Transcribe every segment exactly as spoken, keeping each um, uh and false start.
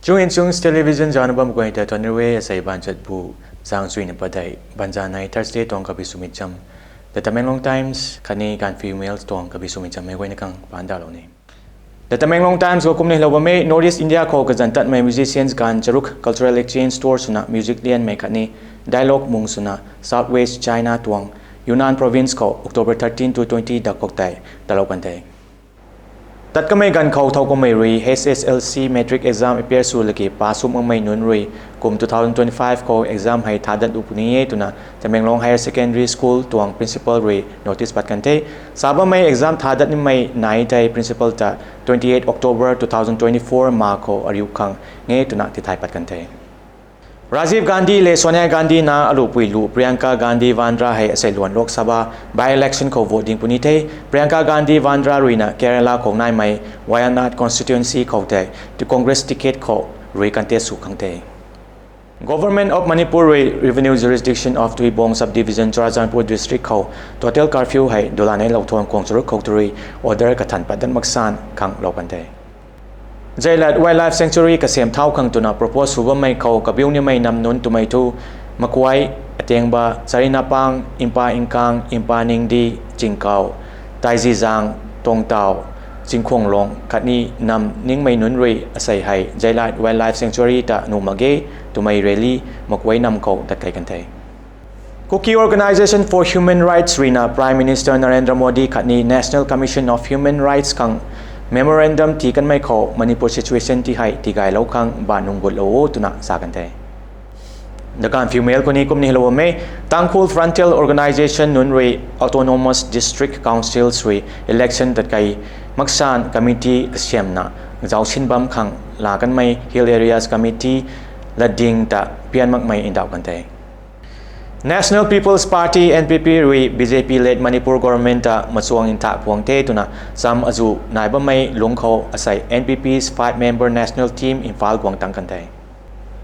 Chung in chung television zauc na bam guay ta thuanc rui e. Asei baanchatu zaeng suina padeih banzanei Thursday tuang kabi swmei cham, The Tamenglong Times khatni Gaanphiu Mail tuang kabi swmei chammei guayna khang paan dalou ni. The Tamenglong Times khou kumna hylou bam e: North East India khou kazanc tatmei musicians gaanv charuk cultural exchange tour swna music lianmei khatni dialogue mung swna South West China tuang Yunnan province khou October thirteen to twenty dak khou tei talou kan the. Tat kamei ganv khou thow kummei rui H S L C matric exam appear sw laki pass sw makmei nunc rui kum two thousand twenty-five khou exam hei thadat u puni e twna Tamenglong Higher Secondary School tuang principal rui notice pat kan the. Sa bammei exam thadat nimei nai tei principal ta twenty-eight October two thousand twenty-four ma khou ariu khang nge twna tithay pat kan the. Rajiv Gandhi le Sonia Gandhi na alupui lu Priyanka Gandhi Vadra hei asei luan Lok Sabha by-election khou vote ding puni the. Priyanka Gandhi Vadra ruina Kerala khou naimei Wayanad constituency khou tei Congress ticket khou rui contest sw khang the. Government of Manipur rui Revenue Jurisdiction of Tuibong Subdivision, Churachandpur District khou total curfew hei dulanei lou thon kuang charuk khou tei rui order kathan pat dat maksan khang lou kan the. Zeilat Wildlife Sanctuary kasem thau khang twna propose sw bammei khou kabiu nimei nam nunc twmei thu Makuai, Atengba, Charinapang, Impa Ingkang, Impa Ningdi, Chingkau, Taizizang, Tongtau, Chingkhuanglong khatni nam ningmei nunc rui asei hei Zeilat Wildlife Sanctuary ta nuh mak ge twmei rally Makuai nam khou tat kei kan the. Kuki Organisation for Human Rights ruina Prime Minister Narendra Modi khatni National Commission of Human Rights khang memorandum tii kanmei khou Manipur situation ti hei tigaylou khang ba nung gutlou o twna sa kan the. The Gaanphiu Mail khou ni kumna hylou bam e: Tangkhul Frontier Organisation nunc rui Autonomous District Councils rui election tat kei maksan committee kasiamna zaucsin bam khang laa kanmei Hill Areas Committee latding ta pian makmei ndauh kan the. National People's Party, N P P rui B J P-led Manipur government ta machuang nthak puang the twna cham azu nai bammei lungc khou asei N P P's five-member national team Imphal guang tang kan the.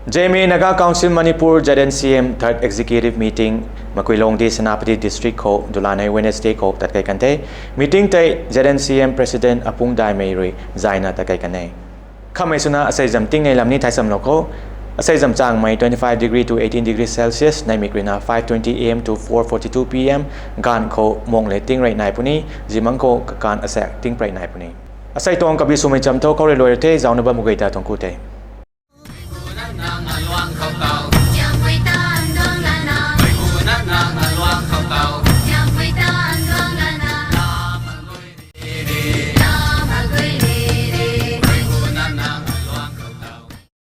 Zeme Naga Council Manipur, Z N C M, third executive meeting Makuilongdi, Senapati District khou dulanei Wednesday khou tat kei kan the. Meeting tei Z N C M President Apung Daimei rui zayna tat kei kan e. Khamei swna asei zam tingnei lam ni thai samlou khou. Asei zam changmei twenty-five degree to eighteen degree Celsius, neimik ruina five twenty A M to four forty-two P M, gaanv khou mung le ting rey nai puni, zimang khou kakan asaekc ting prey nai puni. Asei tuang kabi swmei cham tho khou rui luai the, zaucna bam guay ta tuang ku the.